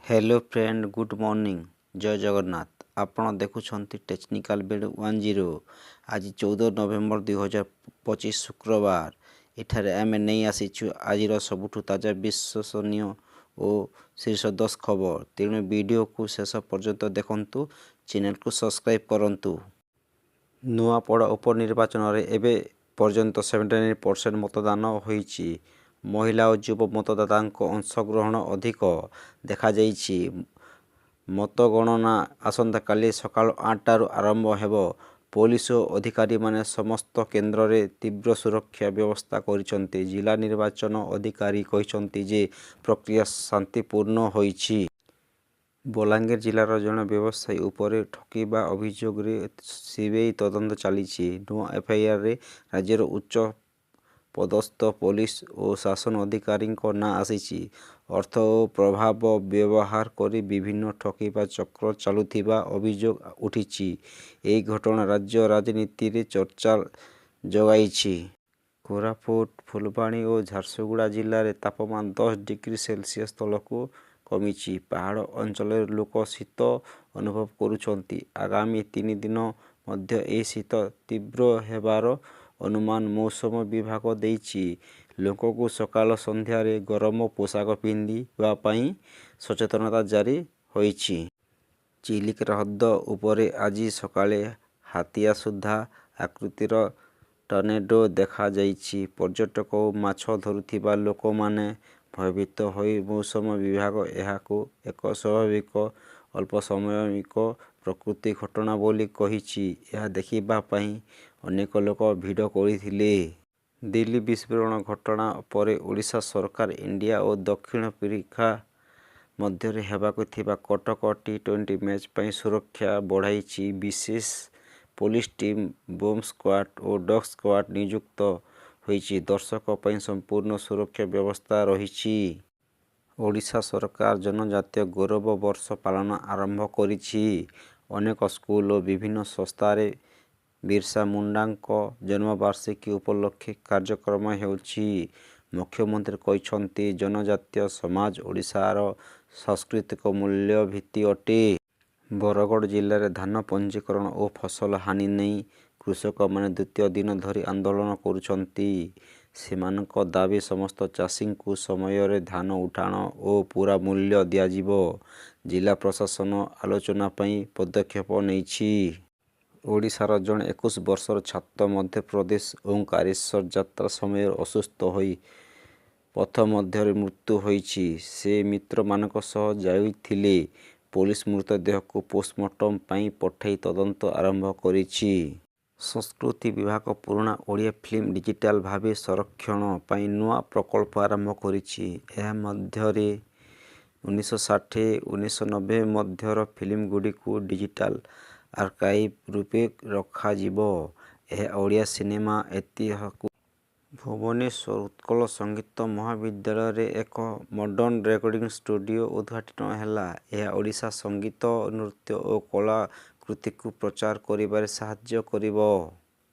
Hello friend, good morning, ଜୟ ଜଗନ୍ନାଥ। ଆପଣ ଦେଖୁଛନ୍ତି technical bed 10। ଆଜି 14 ନଭେମ୍ବର 2025, ଶୁକ୍ରବାର। ଏଠାରେ ଆମେ ନେଇ ଆସିଛୁ ଆଜିର ସବୁଠୁ ତାଜା, ବିଶ୍ୱସନୀୟ ଓ ଶୀର୍ଷ 10 ଖବର। ତେଣୁ ଭିଡ଼ିଓକୁ ଶେଷ ପର୍ଯ୍ୟନ୍ତ ଦେଖନ୍ତୁ, ଚ୍ୟାନେଲକୁ ସବସ୍କ୍ରାଇବ୍ କରନ୍ତୁ। ନୂଆପଡ଼ା ଉପନିର୍ବାଚନରେ ଏବେ ପର୍ଯ୍ୟନ୍ତ 79% ମତଦାନ ହୋଇଛି। ମହିଳା ଓ ଯୁବ ମତଦାତାଙ୍କ ଅଂଶଗ୍ରହଣ ଅଧିକ ଦେଖାଯାଇଛି। ମତଗଣନା ଆସନ୍ତାକାଲି ସକାଳ 8ଟାରୁ ଆରମ୍ଭ ହେବ। ପୋଲିସ ଓ ଅଧିକାରୀମାନେ ସମସ୍ତ କେନ୍ଦ୍ରରେ ତୀବ୍ର ସୁରକ୍ଷା ବ୍ୟବସ୍ଥା କରିଛନ୍ତି। ଜିଲ୍ଲା ନିର୍ବାଚନ ଅଧିକାରୀ କହିଛନ୍ତି ଯେ ପ୍ରକ୍ରିୟା ଶାନ୍ତିପୂର୍ଣ୍ଣ ହୋଇଛି। ବଲାଙ୍ଗୀର ଜିଲ୍ଲାର ଜଣେ ବ୍ୟବସାୟୀ ଉପରେ ଠକିବା ଅଭିଯୋଗରେ ସିବିଆଇ ତଦନ୍ତ ଚାଲିଛି। ନୂଆ ଏଫଆଇଆରରେ ରାଜ୍ୟର ଉଚ୍ଚ ପଦସ୍ଥ ପୋଲିସ ଓ ଶାସନ ଅଧିକାରୀଙ୍କ ନାଁ ଆସିଛି। ଅର୍ଥ ଓ ପ୍ରଭାବ ବ୍ୟବହାର କରି ବିଭିନ୍ନ ଠକିବା ଚକ୍ର ଚାଲୁଥିବା ଅଭିଯୋଗ ଉଠିଛି। ଏହି ଘଟଣା ରାଜ୍ୟ ରାଜନୀତିରେ ଚର୍ଚ୍ଚା ଜଗାଇଛି। କୋରାପୁଟ, ଫୁଲବାଣୀ ଓ ଝାରସୁଗୁଡ଼ା ଜିଲ୍ଲାରେ ତାପମାତ୍ରା 10 ଡିଗ୍ରୀ ସେଲସିୟସ ତଳକୁ କମିଛି। ପାହାଡ଼ ଅଞ୍ଚଳରେ ଲୋକ ଶୀତ ଅନୁଭବ କରୁଛନ୍ତି। ଆଗାମୀ 3 ଦିନ ମଧ୍ୟ ଏହି ଶୀତ ତୀବ୍ର ହେବାର ଅନୁମାନ ମୌସମ ବିଭାଗ ଦେଇଛି। ଲୋକଙ୍କୁ ସକାଳ ସନ୍ଧ୍ୟାରେ ଗରମ ପୋଷାକ ପିନ୍ଧିବା ପାଇଁ ସଚେତନତା ଜାରି ହୋଇଛି। ଚିଲିକା ହ୍ରଦ ଉପରେ ଆଜି ସକାଳେ ହାତିଆସୁଧା ଆକୃତିର ଟର୍ନେଡୋ ଦେଖାଯାଇଛି। ପର୍ଯ୍ୟଟକ ଓ ମାଛ ଧରୁଥିବା ଲୋକମାନେ ଭୟଭୀତ ହୋଇ ମୌସମ ବିଭାଗ ଏହାକୁ ଏକ ସ୍ୱାଭାବିକ ଅଳ୍ପସାମୟିକ ପ୍ରକୃତି ଘଟଣା ବୋଲି କହିଛି। ଏହା ଦେଖିବା ପାଇଁ ଅନେକ ଲୋକ ଭିଡ଼ କରିଥିଲେ। ଦିଲ୍ଲୀ ବିସ୍ଫୋରଣ ଘଟଣା ପରେ ଓଡ଼ିଶା ସରକାର ଇଣ୍ଡିଆ ଓ ଦକ୍ଷିଣ ଆଫ୍ରିକା ମଧ୍ୟରେ ହେବାକୁ ଥିବା କଟକ ଟି-20 ମ୍ୟାଚ୍ ପାଇଁ ସୁରକ୍ଷା ବଢ଼ାଇଛି। ବିଶେଷ ପୋଲିସ ଟିମ୍, ବୋମ୍ ସ୍କ୍ୱାଡ୍ ଓ ଡଗ୍ ସ୍କ୍ୱାଡ୍ ନିଯୁକ୍ତ ହୋଇଛି। ଦର୍ଶକଙ୍କ ପାଇଁ ସମ୍ପୂର୍ଣ୍ଣ ସୁରକ୍ଷା ବ୍ୟବସ୍ଥା ରହିଛି। ଓଡ଼ିଶା ସରକାର ଜନଜାତୀୟ ଗୌରବ ବର୍ଷ ପାଳନ ଆରମ୍ଭ କରିଛି। ଅନେକ ସ୍କୁଲ ଓ ବିଭିନ୍ନ ସଂସ୍ଥାରେ ବିର୍ସା ମୁଣ୍ଡାଙ୍କ ଜନ୍ମବାର୍ଷିକୀ ଉପଲକ୍ଷେ କାର୍ଯ୍ୟକ୍ରମ ହେଉଛି। ମୁଖ୍ୟମନ୍ତ୍ରୀ କହିଛନ୍ତି, ଜନଜାତୀୟ ସମାଜ ଓଡ଼ିଶାର ସାଂସ୍କୃତିକ ମୂଳଭିତ୍ତି ଅଟେ। ବରଗଡ଼ ଜିଲ୍ଲାରେ ଧାନ ପଞ୍ଜୀକରଣ ଓ ଫସଲ ହାନି ନେଇ କୃଷକମାନେ ଦ୍ୱିତୀୟ ଦିନ ଧରି ଆନ୍ଦୋଳନ କରୁଛନ୍ତି। ସେମାନଙ୍କ ଦାବି, ସମସ୍ତ ଚାଷୀଙ୍କୁ ସମୟରେ ଧାନ ଉଠାଣ ଓ ପୂରା ମୂଲ୍ୟ ଦିଆଯିବ। ଜିଲ୍ଲା ପ୍ରଶାସନ ଆଲୋଚନା ପାଇଁ ପଦକ୍ଷେପ ନେଇଛି। ଓଡ଼ିଶାର ଜଣେ 21 ବର୍ଷର ଛାତ୍ର ମଧ୍ୟପ୍ରଦେଶ ଓଁକାରେଶ୍ୱର ଯାତ୍ରା ସମୟରେ ଅସୁସ୍ଥ ହୋଇ ପଥମଧ୍ୟରେ ମୃତ୍ୟୁ ହୋଇଛି। ସେ ମିତ୍ରମାନଙ୍କ ସହ ଯାଇଥିଲେ। ପୋଲିସ ମୃତଦେହକୁ ପୋଷ୍ଟମର୍ଟମ ପାଇଁ ପଠାଇ ତଦନ୍ତ ଆରମ୍ଭ କରିଛି। ସଂସ୍କୃତି ବିଭାଗ ପୁରୁଣା ଓଡ଼ିଆ ଫିଲ୍ମ ଡିଜିଟାଲ ଭାବେ ସଂରକ୍ଷଣ ପାଇଁ ନୂଆ ପ୍ରକଳ୍ପ ଆରମ୍ଭ କରିଛି। ଏହା ମଧ୍ୟରେ 1960, 1990 ମଧ୍ୟର ଫିଲ୍ମଗୁଡ଼ିକୁ ଡିଜିଟାଲ ଆର୍କାଇଭ୍ ରୂପେ ରଖାଯିବ। ଏହା ଓଡ଼ିଆ ସିନେମା ଐତିହ୍ୟକୁ ଭୁବନେଶ୍ୱର ଉତ୍କଳ ସଙ୍ଗୀତ ମହାବିଦ୍ୟାଳୟରେ ଏକ ମଡର୍ଣ୍ଣ ରେକର୍ଡିଂ ଷ୍ଟୁଡିଓ ଉଦ୍ଘାଟିତ ହେଲା। ଏହା ଓଡ଼ିଶା ସଙ୍ଗୀତ, ନୃତ୍ୟ ଓ କଳାକୃତିକୁ ପ୍ରଚାର କରିବାରେ ସାହାଯ୍ୟ କରିବ।